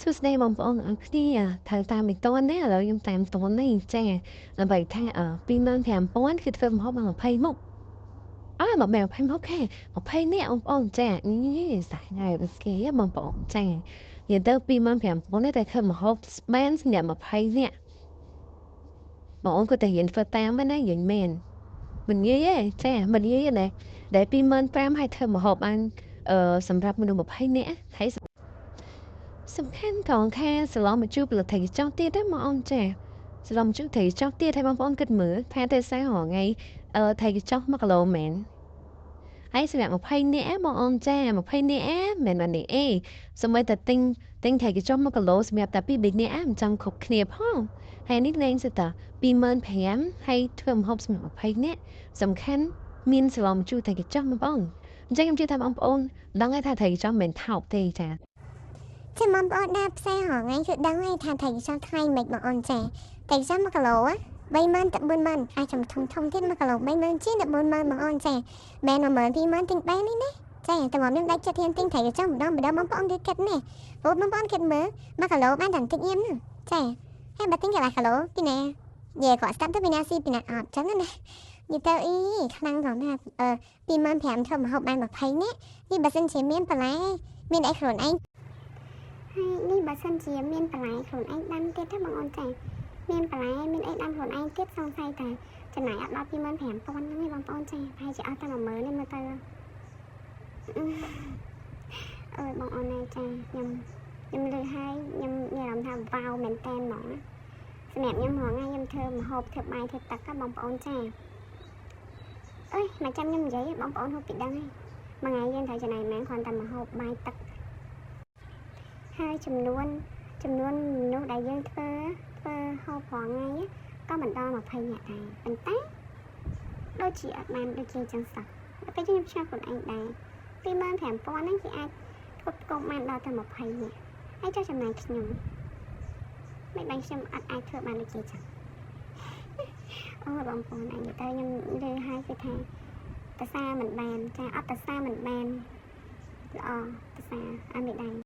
សួស្តីបងប្អូនទាំងអស់គ្នាត្រូវតាមមិនតន់ទេឥឡូវខ្ញុំតាមតន់នេះចាដើម្បីថា25,000គឺធ្វើម្ហូបបាន20មុខអើមកមែន20មុខទេ20នាក់បងប្អូនចានេះសាញ៉ៃស្គីបងប្អូនចានិយាយទៅ25,000នេះតែធ្វើម្ហូបបានសម្រាប់20នាក់បងអូនគាត់តែរៀនធ្វើតាមណាយល់មែនមិនងាយទេចាមិនងាយទេណាដែល25,000ឲ្យធ្វើម្ហូបបានអឺសម្រាប់មនុស្ស20នាក់ហើយសំខាន់ត្រង់ថាសឡំមកជួបផលិតត្រីចង់ទៀតទេមកអូនចាសឡំជួបត្រីចង់ទៀតឲ្យបងប្អូនគិតមើលថាទេសាររាល់ថ្ងៃអឺត្រីចង់1គីឡូមែនហើយសម្រាប់20នាក់បងអូនចា20នាក់មិនមែននេះអេសូម្បីតែទិញទិញត្រីកញ្ចុះ1គីឡូសម្រាប់តែ2 3នាក់មិនចាំគ្រប់គ្នាផងហើយនេះលេងសិតតា25,000ហើយធ្វើម្ហូបសម្រាប់20នាក់សំខាន់មានសឡំជូរត្រីកញ្ចុះបងប្អូនអញ្ចឹងខ្ញុំជឿថាបងប្អូនដឹងហើយថាត្រីកញ្ចុះមិនមែនថោកទេចា ចាំបងប្អូនដើរផ្សាររាល់ថ្ងៃគឺដឹងហើយថាត្រីកញ្ចុះថ្លៃមិនបងអូនចាត្រីកញ្ចុះ1គីឡូ30000ទៅ40000អាចចំធំធំទៀត1គីឡូ30000ជាងទៅ40000បងអូនចាមែន10000 20000ទិញបែនេះណាចាតែមកខ្ញុំដាច់ចិត្តហ៊ានទិញត្រីកញ្ចុះម្ដងម្ដងបងប្អូនគឺគិតនេះព្រោះបងប្អូនគិតមើល1គីឡូបានតែបន្តិចញៀមចាហើយបើទិញកន្លះគីឡូពីណានិយាយគាត់ស្ដាប់ទៅពីណាស៊ីពីណាអត់ចឹងណានិយាយទៅអីខ្លាំងត្រង់ថាអឺ25,000ធ្វើម្ហូបបាន20នាក់នេះបើសិនជាមានបន្លែមានអីខ្លួនឯង ហើយនេះបើសិនជាមានបន្លែខ្លួនឯងដាំទៀតទេបងអូនចាមានបន្លែមានអីដាំខ្លួនឯងទៀតសង្ស័យតែចំណាយអត់ដល់25,000ហ្នឹងឯងបងប្អូនចាប្រហែលជាអស់តែ10000នេះមើលទៅអើយបងអូនណាចាខ្ញុំខ្ញុំលឺហើយខ្ញុំមានអារម្មណ៍ថាវ៉ាវមែនតែនហ្មងណាសម្រាប់ខ្ញុំរាល់ថ្ងៃខ្ញុំធ្វើម្ហូបធ្វើបាយធ្វើទឹកបងប្អូនចាអើយមកចាំខ្ញុំនិយាយបងប្អូនហូបពីដឹងហើយមួយថ្ងៃយើងត្រូវចំណាយម៉ានគ្រាន់តែម្ហូបបាយទឹក ហើយចំនួនចំនួនមនុស្សដែលយើងធ្វើធ្វើហូបរាល់ថ្ងៃក៏មិនដល់20នាក់ដែរប៉ុន្តែដូចជាអត់បានដូចជាចឹងសោះដល់ពេលខ្ញុំឆ្លងខ្លួនឯងដែរ25,000ហ្នឹងគេអាចផ្គត់ផ្គង់បានដល់ទៅ20នាក់ហើយចុះចំណាយខ្ញុំមិនបានខ្ញុំអត់អាចធ្វើបានដូចជាចឹងអូបងប្អូនអញទៅខ្ញុំលឺហើយគឺថាតសាមិនបានចាអត់តសាមិនបានល្អតសាអត់មានដែរ។